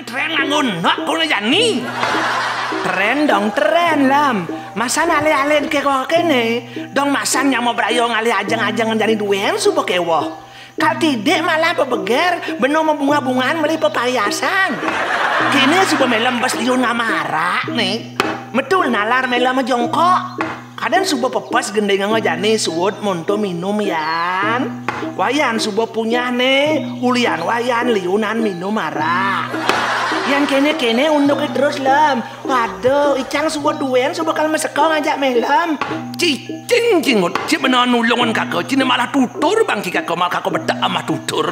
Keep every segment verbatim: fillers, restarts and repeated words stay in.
Tren nganggo nok kono jani. Tren dong, tren, Lem. Masan alih-alih ke kok kene. Dong masan nyama brayo ngalih ajeng-ajeng jani duén suba kewoh. Kal tidik malah bebeger, beno mabunga-bungaan meli pepariasan. Kene suba melem bes liun ngamarak ne. Metu nalar melem jongkok. Kadén suba pepes gendinga jani suud monto minum, yan. Wayan suba punyah ne, ulian wayan liunan minum arak. Yan kene-kene unduke terus, Lem. Waduh, icang suud duén suba kal meseka ngajak melem. Cicing cingut, cik bena nulungan kaka, cine malah tutur bang ki kaka, mal kaka betak amah tutur.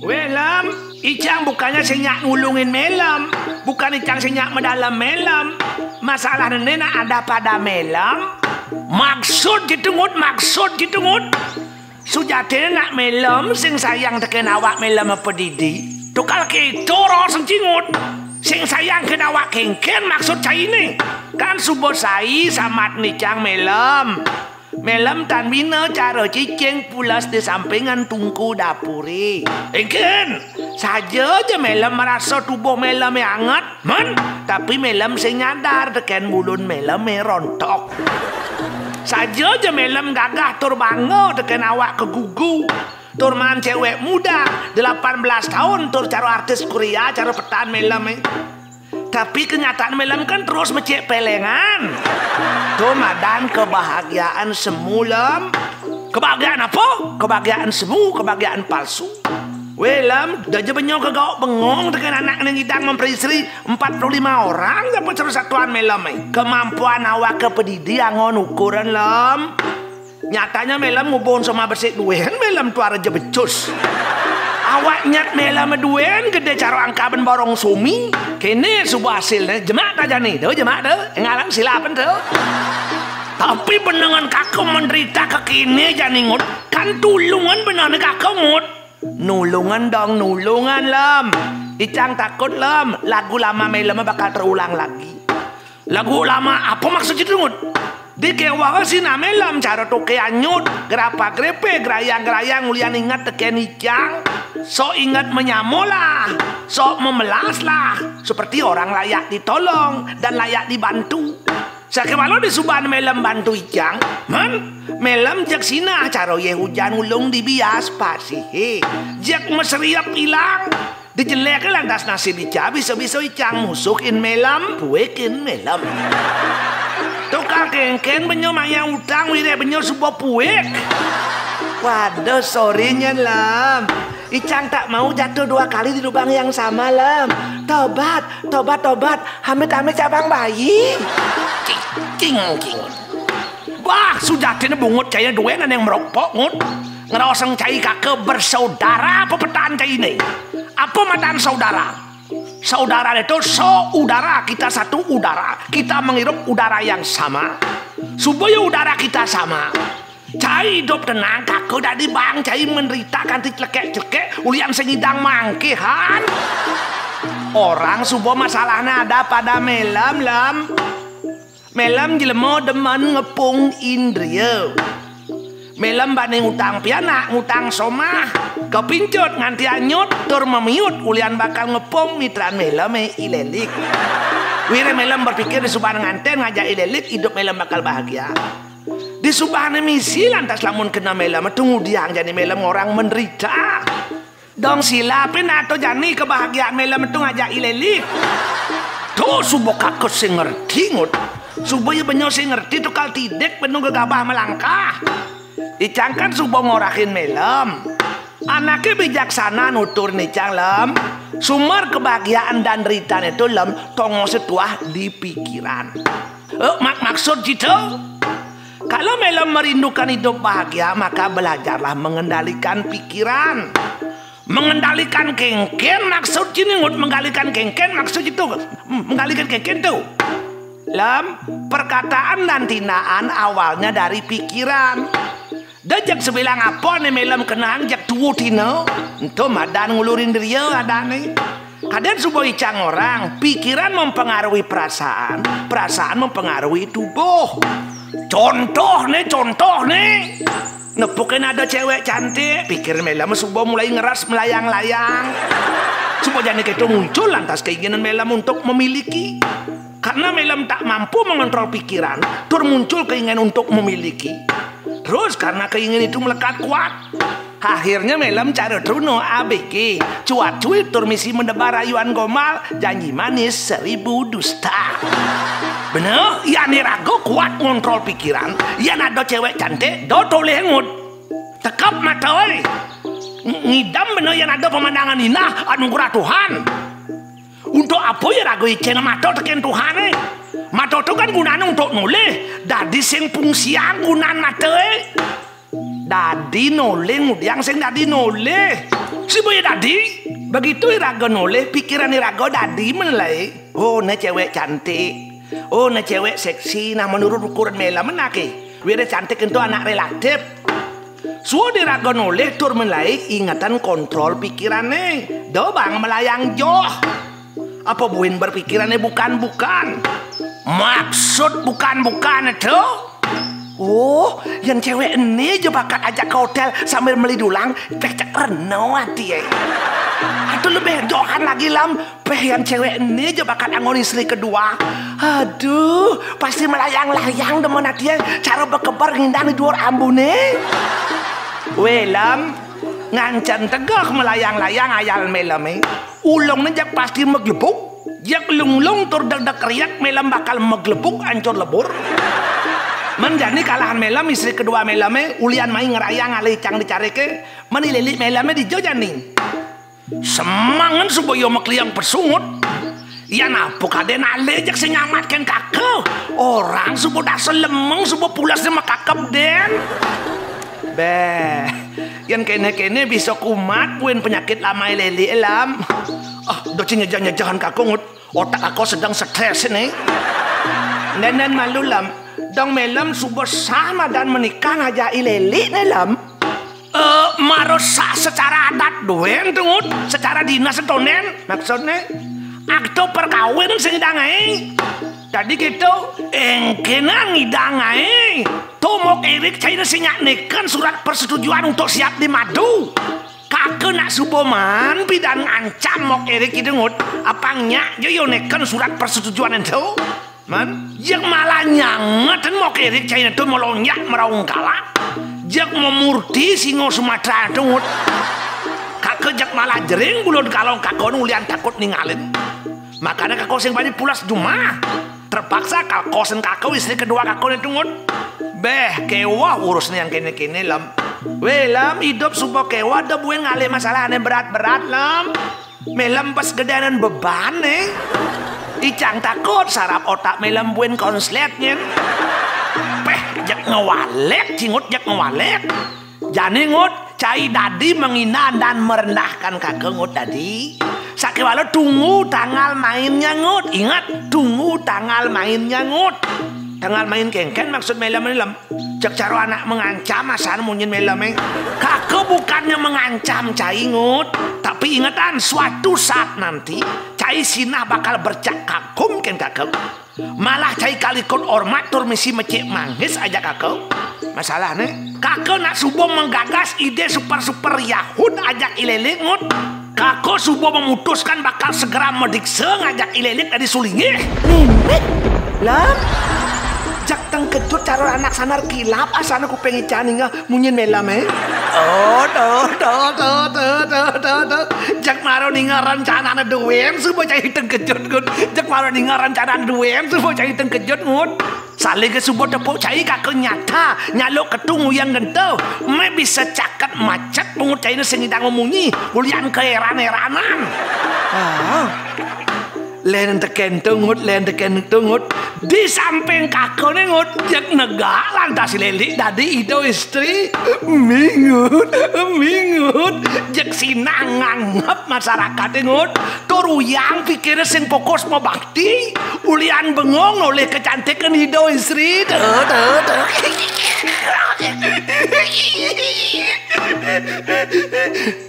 Weh, Lem, icang bukannya sing nyak ngulungin melem, bukan icang sing nyak medalem melem. Masalah nene nak ada pada melem. Maksud gitu, Ngut, maksud gitu, Ngut. Sujatine nak melem sing sayang teken awak melem apa didi. Tukal keto ro sing cingut. Sing sayang ken awak kengken maksud caine. Kan suba sai samat nicang melem. Melem tan bina cara cicing pulas di sampingan tungku dapure. Engken, saja ja melem merasa tubuh melem anget, men, tapi melem sing nyadar teken bulun melem rontok. Saja ja melem gagah tur bangga teken awak kegugu. Tur maan cewek muda delapan belas tahun tur cara artis Korea, cara petan melem. Tapi kenyataan melem kan terus mecek pelengan. Tuh madan kebahagiaan semu, Lem. Kebahagiaan apa? Kebahagiaan semu, kebahagiaan palsu. Weh, Lem, dah je benyo kegauk bengong teken anak neng idang memperi istri empat puluh lima orang dapat seru satuan melem. Kemampuan awak ke pedidi angon ukuran, Lem. Nyatanya melem ngubung sama besik duén, melem tuara je becus. Awak nyat melem duén gede cara angkaben borong sumi. Kene suba hasilne, jemak ta jani tu, jemak tu. Ngaran silapen tu. Tapi benengan kaka menderita kekini jani, Ngut. Kan tulungan benane kaka, Ngut. Nulungan dong, nulungan, Lem. Icang takut, Lem, lagu lama melem bakal terulang lagi. Lagu lama apa maksud itu, Ngut? Dikewang sinah melem cara toke anyut, gerapa-grepe, gerayang-gerayang, ulian inget teken icang. Sok inget menyamo lah, sok memelas lah, seperti orang layak ditolong dan layak dibantu. Sakemalo disuban melem bantu icang, men, melem jeg sinah cara ye hujan ulung di bias pasihe. Jeg meseriep ilang, dijelek lantas nasib ica bisa-bisa icang musuhin melem, puikin melem. Tukang kengken benyo mayang utang, wireh benyo suba puik. Waduh, sorry nyen, Lem. Icang tak mau jatuh dua kali di lubang yang sama, Lem. Tobat, tobat, tobat. Amit-amit cabang bayi. Cing, cing. Wah, sujatine bungut cai duén neng merokok, Ngut. Ngeroseng cai kaka bersaudara apa petan caine? Apa madan saudara? Saudara itu saudara, kita satu udara. Kita menghirup udara yang sama. Supaya udara kita sama. Cai idup tenang, kaka dadi bang, cai menderita kanti celekek-celekek, ulian sing idang mangkihan. Orang suba masalahne ada pada melem, Lem. Melem jelema demen ngepung indria. Melem bani ngutang pianak, ngutang somah, kepincut nganti anyut, tur memiut ulian bakal ngepung mitran meleme ilelik. Wireh melem berpikir disuban nganten ngajak ilelik, idup melem bakal bahagia. Disubane misi lantas lamun kena melem, tu ngudiang jani melem orang menderita. Dong silapin atau jani kebahagiaan melem tu ngajak ilelik. Tu suba kaka sing ngerti, Ngut. Suba ya benyo sing ngerti tukal tidik benung gegabah melangkah. Icang kan suba ngorahin melem. Anake bijaksana nutur nicang, Lem. Sumber kebahagiaan dan deritane tu, Lem, tongose tuah di pikiran. Eh, mak-, maksud kita? Kalau melem merindukan hidup bahagia, maka belajarlah mengendalikan pikiran. Mengendalikan kengken maksud cine, Ngut, mengendalikan kengken maksud itu. Hmm, mengendalikan kengken tu. Lem, perkataan dan tindakan awalnya dari pikiran. Da jeg sebilang apa ne melem kenang jeg tua tina, ento madan ngulurin diri adane. Kadén suba icang orang, pikiran mempengaruhi perasaan, perasaan mempengaruhi tubuh. Contoh né, contoh né. Nepukin ada cewek cantik, pikir Mélem suba mulai ngeras melayang-layang. Suba jani kéto muncul lantas keinginan Mélem untuk memiliki. Karena Mélem tak mampu mengontrol pikiran, tur muncul keinginan untuk memiliki. Terus karena keinginan itu melekat kuat, akhirnya Mélem cara truna A B G, cuat-cuit tur misi menebar rayuan gombal, janji manis seribu dusta. Bener, yan iraga kuat ngontrol pikiran, yan ada cewek cantik, da tolih ngut. Tekep mata, oi. Ng-, ngidam bener yan ada pemandangan indah anugerah Tuhan. Untuk apa ya raga icén mata tekén Tuhané? Mata to kan gunané untuk nolih, dadi sing fungsiang gunan mataé. Dadi nolih ngudiang sing dadi nolih. Siba ya dadi? Begitu iraga nolih, pikiran iraga dadi melai. Oh, né cewek cantik. Oh, né cewek seksi. Nah, menurut ukuran Mélem menaké. Wiréh cantik ento anak relatif. Suud iraga nolih tur melai ingetan kontrol pikirané. Da bang melayang joh. Apa buin berpikirané bukan-bukan? Maksud bukan-bukan itu? Oh, yan cewek ené ja bakat ajak ke hotel sambil meli dulang, pecek reno ati, eh. Atuh lebih johan lagi, Lam. Péh yan cewek ené ja bakat anggon istri kedua. Aduh, pasti melayang-layang demen ati, eh. Cara bekeber ngindang di duur ambuné. Wé, Lam, ngancan tegeh melayang-layang ayal Mélemé. Ulungné jak pasti meglebug. Jak lunglung tur degdeg riak Mélem bakal meglebug ancur lebur. Men jani kalahan Mélem, istri kedua Mélemé, ulian mai ngrayang alih icang dicariké, men i lilik Mélemé dija jani. Semengan suba ia makliang pesu ngut. Yan apa kadén alih jak sing nyamat kén kaka. Orang suba dasa lemeng, suba pulasné makakeb dén. Béh, yan kéné-kéné bisa kumat buin penyakit lamai lilik, Lam. Ah, da cing nyejeh-nyejehan kaka ngut. Otak kaka sedeng strés né. Nénén malu, Lam. Dong Mélem suba sah madan menikah ngajak i lilik né, Lam. Eh, mara sah secara adat duén to ngut, secara dinas to nén, maksudné. Akta perkawin sing ngidang aé. Dadi kéto, éngkéné ngidang aé. To Mok Érik cainé sing nyak neken surat persetujuan untuk siap dimadu. Kaka nak suba maan pidan ngancam Mok Érik ento ngut. Apang nyak ja ia neken surat persetujuan ento. Man, jak malah nyanget Mok Érik cainé to melonjak meraung kala. Jak memurti singa Sumatera to ngut. Kaka jak malah jering bulun kala kaka ulian takut ningalin. Makané kaka sing bani pulas jumah. Terpaksa kaka sing kaka istri kedua kaka né to ngut. Béh, kéweh urusné yang kéné-kéné, Lam. Wé, Lam, idup suba kéweh da buin ngalih masalah ané berat-berat, Lam. Mélem pas gedénan beban, eh. Icang takut saraf otak Mélem buin konslet nyén. Péh, jak ngewalek, cingut jak ngewalek. Jani ngut, cai dadi menghina dan merendahkan kaka ngut dadi. Sakéwala tunggu tanggal mainnya ngut. Ingat, tunggu tanggal mainnya ngut. Tanggal main kéngkén maksud Mélem, Mélem. Jak cara anak mengancam asan munyin Mélemé. Kaka bukannya mengancam cai ngut, tapi ingetan suatu saat nanti cai sinah bakal bercak kagum kén kaka. Malah cai kalikun hormat tur misi mecik manggis ajak kaka. Masalahné, kaka nak suba menggagas ide super-super yahut ajak i lilik ngut. Kaka suba memutuskan bakal segera mediksa ngajak i lilik dadi sulinggih. Mimih, Lam. Jak tengkejut cara anak sanar kilap asané kuping ican ningeh munyin Mélem, eh. Oh, tuh, tuh, tuh, tuh, tuh, tuh, tuh. Jak mara ningeh rencanané duén suba cai tengkejut, ngut. Jak mara ningeh rencanané duén suba cai tengkejut, ngut. Salin ké suba tepuk cai kaka nyata, nyaluk ketung uyang genta. Mé bisa caket macet pungut cainé sing ngidang memunyi, ulian keéran-éranan. Ah. Lén tekén to ngut, lén tekén to ngut. Di samping kakané ngut, jak negak lantas i lilik dadi ida istri. Mingut, mingut. Jak sinah nganggep masarakaté ngut. Tur uyang pikiré sing fokus mabakti, ulian bengong nolih kecantikan ida istri. Tuh, tuh, tuh.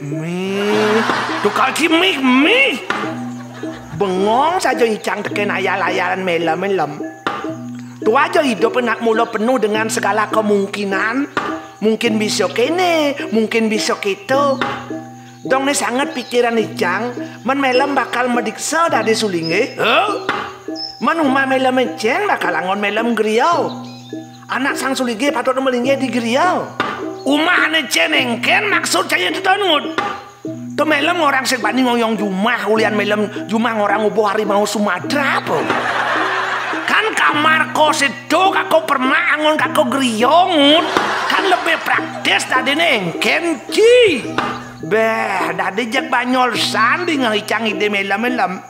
Mih, tukar ki mih, mih. Bengong saja Icang tekén ayal-ayalan Melem-Melem. Tuah aja hidup nak mula penuh dengan segala kemungkinan. Mungkin bisa kéné, mungkin bisa kéto. Dong né sanget pikiran Icang, men Melem bakal madiksa dadi sulinggih. Hah? Men umah Melem encén bakal anggon Melem griya. Anak sang sulinggih patut malinggih di griya. Umah ané encén éngkén maksud cai to, Ngut? To Melem ngorang sing bani ngoyong jumah, ulian Melem jumah ngorang ubuh harimau Sumatera apa? Kan kamar kos to kako permak anggon kako griya, Ngut. Kan lebih praktis dadiné éngkén, Ci. Béh, dadi jeg banyol san dingeh Icang idé Melem-Melem.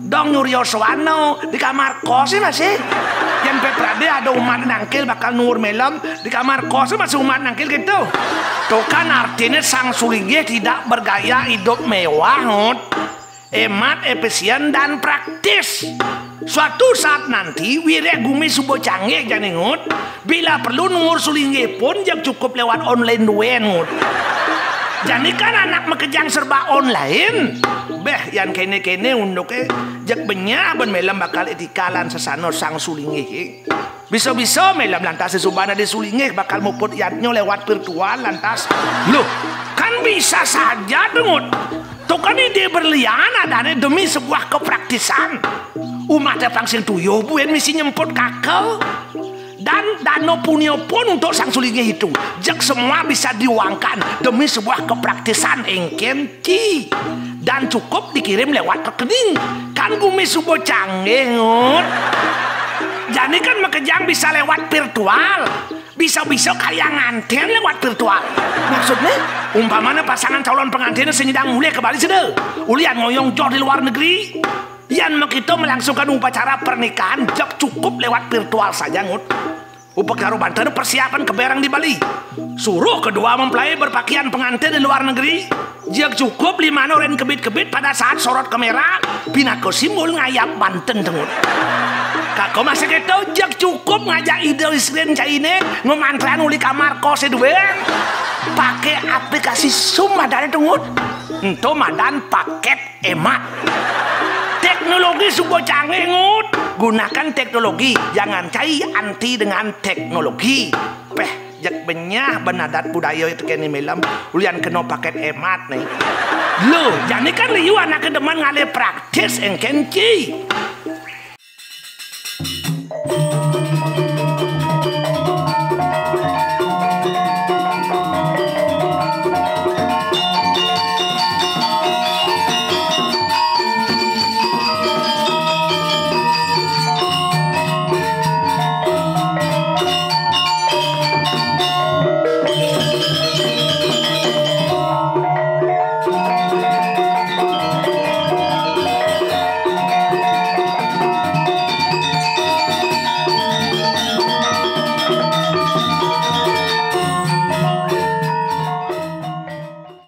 Dong nyuria suana di kamar kos sih masih. Yén pepradé ada umat nangkil bakal nuwur Melem, di kamar kos masih umat nangkil kéto. To kan artiné sang sulinggih tidak bergaya hidup mewah, Ngut. Hemat, efisien, dan praktis. Suatu saat nanti, wiréh gumi suba canggih jani, Ngut, bila perlu nuwur sulinggih pun jeg cukup lewat online duén, Ngut. Jani kan anak makejang serba online. Béh, yan kéné-kéné unduké, jeg benyah bén Melem bakal étika lan sesana sang sulinggih. Bisa-bisa Melem lantas sesubana di sulinggih bakal muput yadnya lewat virtual lantas. Loh, kan bisa saja to, Ngut. To kan idé berlian adané demi sebuah kepraktisan. Umat datang sing tuyuh buin misi nyemput kaka. Dan dana punia pun untuk sang sulinggih itu. Jeg semua bisa diuangkan demi sebuah kepraktisan éngkén, Ci. Dan cukup dikirim lewat rekening. Kan gumi suba canggih, Ngut. Jani kan makejang bisa lewat virtual. Bisa-bisa kaya ngantén lewat virtual. Maksudné? Umpamané pasangan calon pengantin sing nyidang mulih ka Bali sida. Ulian ngoyong joh di luar negeri. Yan makita melangsungkan upacara pernikahan jeg cukup lewat virtual saja, Ngut. Upakara banten persiapan kebereng di Bali. Suruh kedua mempelai berpakaian pengantin di luar negeri. Jeg cukup limana orén kebit-kebit pada saat sorot kamera, pinaka simbol ngayab banten to, Ngut. Kaka masih kéto, jeg cukup ngajak ida istriné cainé ngamantran uli kamar kosé duén. Pakai aplikasi Zoom adané to, Ngut. Ento madan paket hemat. Teknologi suba canggih, Ngut. Gunakan teknologi, jangan cai anti dengan teknologi. Péh, jeg benyah bén adat budaya to kéné Melem, ulian kena paket hemat né. Loh, jani kan liu anaké demen ngalih praktis éngkén, Ci.